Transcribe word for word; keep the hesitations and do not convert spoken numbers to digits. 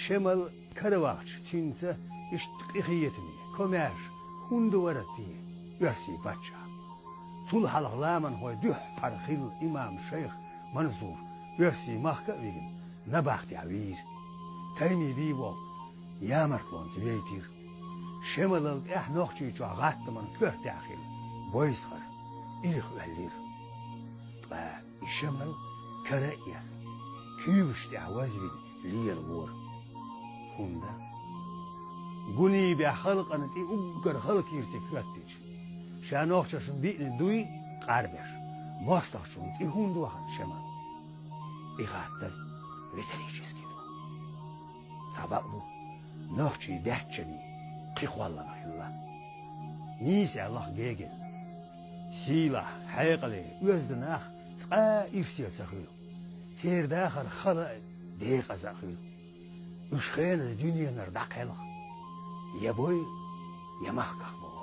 Шемал кара вахча, цуьнца иштта къинхетаме, комаьрша хӀунда вара те оьрсийн паччахь? Цул хьалха ламанхойн дуьххьара хилла имам-шайх Мансур оьрсийн махка а вигна, набахтехь вийра. Тайми бий волу ямартлонца вейтира. Шемалал тӀаьхьа Нохчийчохь гӀаттаман коьртехь хилла Бойсхар ирх оьллира. Ткъа и Шемал кара а эцна, куьйгаш тӀехь вазвина лела вора. ХӀунда? Гунибехь халкъана тӀе уггар хала кийртиг хӀоьттича, ша нохчашна биъна дуй къарбеш, мостагӀчунна тӀе хӀунда вахана Шемал? И хаттар риторический ду. Цхьабакъду, нохчий баьччанийн кхин кхоллам хилла. Нийса аьллахь, Гегель. Сийлахь, хьекъале, оьзда нах цкъа а ирсе ца хуьлу. Церан дахар хала а, декъаза а хуьлу. Уьш хеназа дуьненара дӀакхелха. Я бойла, я махках боху.